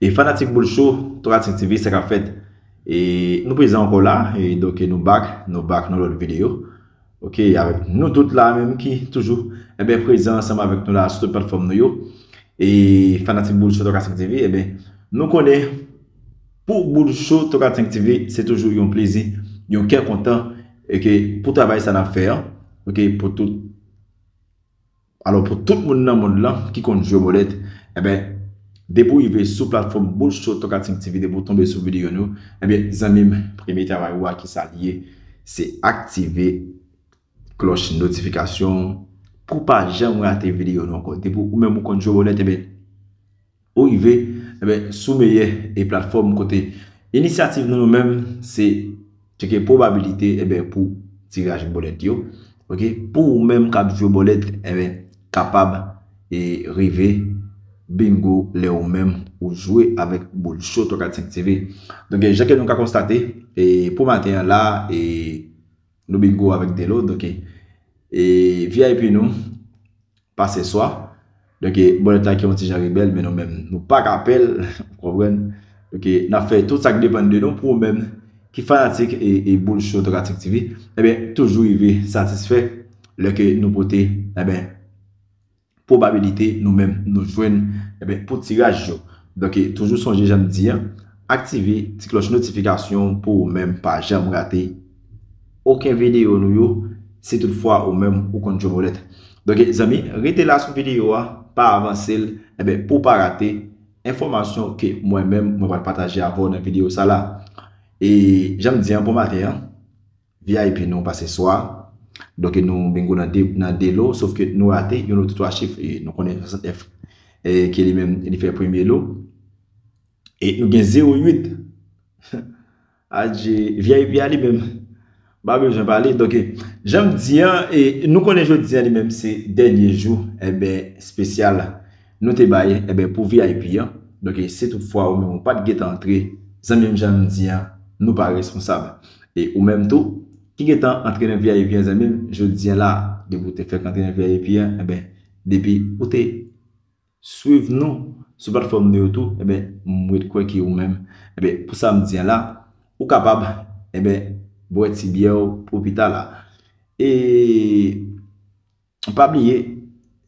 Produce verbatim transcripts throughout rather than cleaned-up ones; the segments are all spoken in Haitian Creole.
E fanatik Boul Show, Tokatik T V, sa k ap fèt? E nou prezan ankò la, e donk nou back, nou back nan lòt videyo. Ok, avèk nou tout la menm ki toujou, enben, prezan ansanm avèk nou la sou tout platfòm nou yo. E fanatik Boul Show, Tokatik T V, enben, nou konnen pou Boul Show, Tokatik T V, se toujou yon plezi, yon kè kontan, e ke pou travay sa n ap fè an, ok, pou tout Alò, pou tout moun nan mond lan ki konn jwe bòlèt, enben, depi w rive sou platfòm Boul Show Tokatik T V, depi w tonbe sou videyo nou, enben, zanmi m, premye travay ou a ki sa l ye, se aktive klòch notifikasyon pou w pa janm rate videyo nou ankò. Depi ou menm ou konn jwe bòlèt, enben, ou rive, enben, sou meyè e platfòm kote inisyativ nou, nou menm, se tcheke pwobabilite, enben, pou tiraj bòlèt yo. Ok? Pou ou menm k ap jwe bòlèt, enben, kapab e rive bingo lè ou menm ou jwe avèk Boul Show Tokatik T V. Donk, jan ke nou ka konstate, e pou maten an la, e nou bingo avèk de lo. Donk, e V I P nou, pase swa. Donk, bòlèt la ki yon ti jan rebèl, men nou menm, nou pa ka pè l, ou konprann? Donk, n ap fè tout sa k depann de nou pou ou menm ki fanatik e, e Boul Show Tokatik T V, enben, toujou rive satisfè lè ke nou pote, enben, pwobabilite nou menm nou jwenn, enben, pou tiraj yo. Donk, toujou sonje jan m di an, aktive ti klòch notifikasyon pou ou menm pa janm rate okenn videyo nou yo, si toutfwa ou menm ou konn jwe bòlèt. Donk, zanmi, rete la sou videyo a, pa avanse l, enben, pou w pa rate enfòmasyon ke mwen menm, mwen pral pataje avè w nan videyo sa la. E jan m di an pou maten an, V I P nou pase swa. Donk, nou bingo nan de, nan de lo, sof ke nou rate yon loto twa chif, e nou konnen swasantnèf, e ke li menm, li fè premye lo. E nou gen zewo uit. Adje, V I P a li menm, pa bezwen pale. Donk, jan m di an, e nou konnen jodi an li menm se dènye jou, enben, espesyal nou te bay, enben, pou V I P an. Donk, si toutfwa ou menm ou pa t gentan antre, zanmi m, jan m di an, nou pa responsab. E ou menm tou, ki gentan antre nan V I P an, zanmi m, jodi an la, depi ou te fèk antre nan V I P an, enben, depi ou te swiv nou sou platfòm nou yo tou, enben, m ret kwè ke ou menm, enben, pou samdi an la, ou kapab, enben, bwè ti byè w pou pita la. E pa bliye,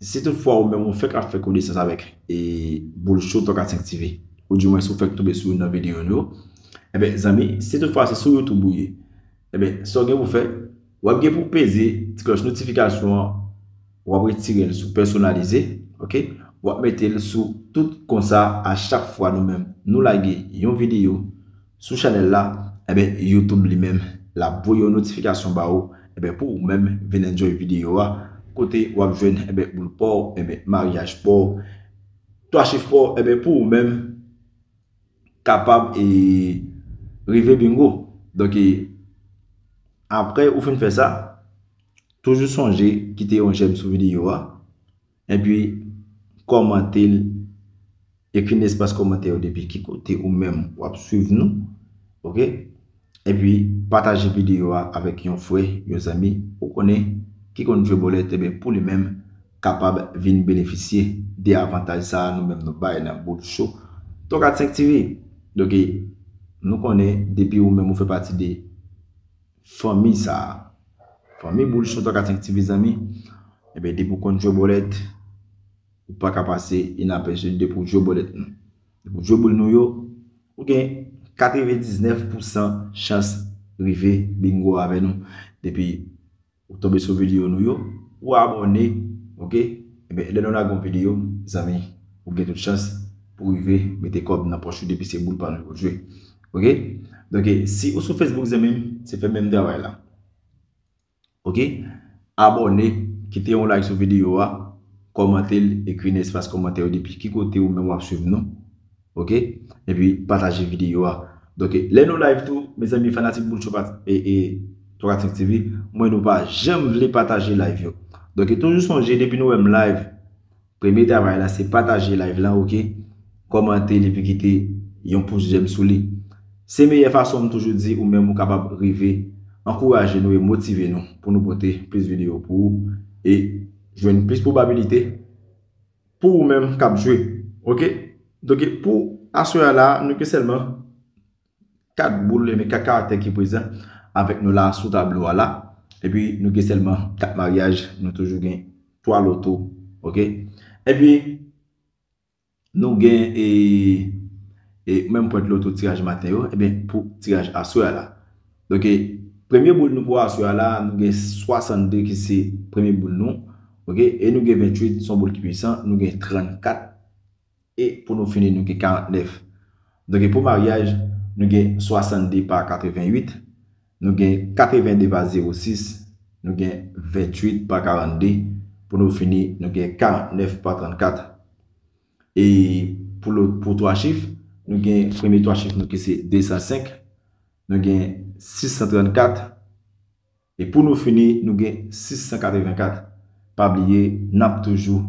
si toutfwa ou menm ou fèk ap fè konesans avèk, e, Boul Show Tokatik T V, oudimwen si w fèk tonbe sou youn nan videyo nou yo, enben, zanmi, si toutfwa se sou YouTube ou ye, enben, sa w gen pou fè, w ap gen pou peze ti klòch notifikasyon an, w ap retire l sou pèsonalize, ok? W ap mete l sou tout, konsa, a chak fwa nou menm nou lage yon videyo sou chanèl la, enben, YouTube li menm, l ap voye yon notifikasyon ba ou, enben, pou ou menm vin enjoy videyo a, kote w ap jwenn, enben, boul pa w, enben, maryaj pa w, twa chif pa w, enben, pou ou menm, kapab, e, rive bingo. Donk, e, apre ou fin fè sa, toujou sonje kite yon jèm sou videyo a, epi kòmante l, ekri n espas kòmantè yo depi ki kote ou menm w ap swiv nou, ok? Epi pataje videyo a avèk yon frè, yon zanmi ou konnen ki konn jwe bòlèt, enben, pou li menm kapab vin benefisye de avantaj sa a nou menm nou bay nan Boul Show Tokatik T V. Donk, nou konnen depi ou menm ou fè pati de fanmi sa a, fanmi Boul Show Tokatik T V, zanmi, enben, depi ou konn jwe bòlèt, ou pa ka pase inapèsi depi ou jwe bòlèt nou. Depi ou jwe boul nou yo, ou gen katrevendiznèf pousan chans rive bingo avè nou. Depi ou tonbe sou videyo nou yo, ou abòne, ok? Enben, lè nou lage yon videyo, zanmi, ou gen tout chans pou rive mete kòb nan pòch ou depi se boul pa nou yo jwe. Ok? Donk, si ou sou Facebook, zanmi m, se fè menm travay la. Ok? Abòne, kite yon like sou videyo a, kòmante l, ekri nan espas kòmantè yo depi ki kote ou menm w ap swiv nou. Ok? Epi pataje videyo a. Donk, lè nou live tou, mezanmi, fanatik Boul Show, e, e, Tokatik T V, mwen nou pa janm vle pataje live yo. Donk, toujou sonje, depi nou wè m live, premye travay la, se pataje live la, ok? Kòmante l epi kite yon pous jèm sou li. Se meyè fason m toujou di ou menm ou kapab rive ankouraje nou e motive nou pou nou pote plis videyo pou ou e jwenn plis pwobabilite pou ou menm k ap jwe. Ok? Donk, pou Aswè a la, nou gen sèlman kat boul, ebyen kat karaktè ki prezan avèk nou la sou tablo a la. Epi nou gen sèlman kat maryaj, nou toujou gen twa loto, oke? Epi nou gen e, e menm pwent loto tiraj maten yo, ebyen pou tiraj aswè a la. Donk, e, premye boul nou pou aswè a la, nou gen swasannde ki se premye boul nou, oke? E nou gen venntuit, se yon boul ki pwisan, nou gen trannkat, e pou nou fini, nou gen karantnèf. Donk, pou maryaj, nou gen swasannde pa katreventuit, nou gen katrevende pa zewo sis, nou gen venntuit pa karannde, pou nou fini, nou gen karantnèf pa trannkat. E pou lòt, pou twa chif, nou gen premye twa chif nou ki se desansenk, nou gen sisantrannkat, e pou nou fini, nou gen sisankatrevenkat. Pa bliye, n ap toujou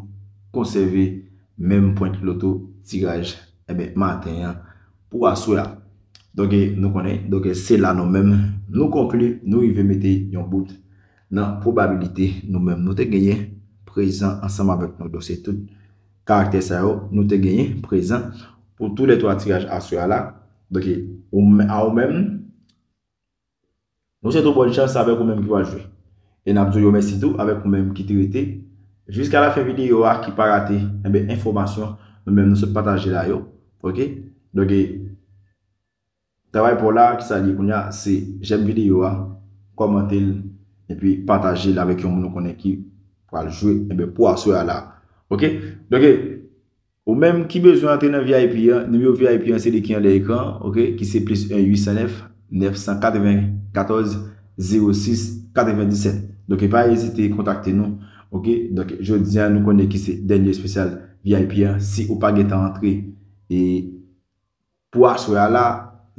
konsève menm pwent loto tiraj, ebyen, maten an pou aswè a. Donk, nou konnen, donk, se la nou menm, nou konkli, nou rive mete yon bout nan pwobabilite nou menm nou te genyen prezan ansanm avèk nou. Donk, se tout karaktè sa yo nou te genyen prezan pou tou lè twa tiraj aswè a la. Donk, ou, a ou menm, nou swete w bòn chans avèk ou menm ki pral jwe. E n ap di w mèsi tou avèk ou menm ki te rete jiska lafen videyo a, ki pa rate, enben, enfòmasyon nou menm nou sot pataje la yo. Oke? Donk, travay pa w la, ki sa l ye kounye a, se jèm videyo a, kòmante l, epi pataje l avèk yon moun ou konnen ki pral jwe, enben, pou aswè a la. Oke? Donk, ou menm ki bezwen antre nan V I P an, nimewo V I P an se li ki anlè ekran, oke, ki se plis en uit san nèf, nèf san katrevenkatòz, zewo sis, katrevendisèt. Donk, pa ezite kontakte nou, oke? Donk, jodi a, nou konnen ki se dènye espesyal V I P an. Si ou pa gentan antre, e pou aswè a la,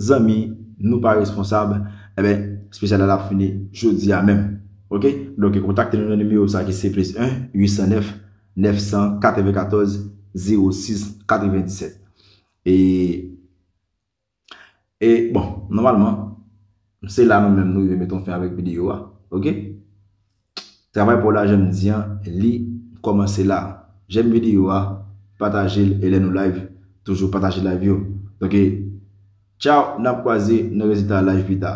zanmi, nou pa responsab, enben, espesyal la ap fini jodi a menm. Oke? Donk, kontakte nou nan nimewo sa ki se plis en, uit san nèf, nèf san katrevenkatòz, zewo sis, katrevendisèt. E, e, bon, nòmalman, se la nou menm nou rive mete yon fen avèk videyo a. Oke? Travay pa w la, jan m di an, li kòmanse la. Jèm videyo a, pataje l, e lè nou live, toujou pataje live yo. Donk, tchaw, n ap kwaze nan rezilta live pita.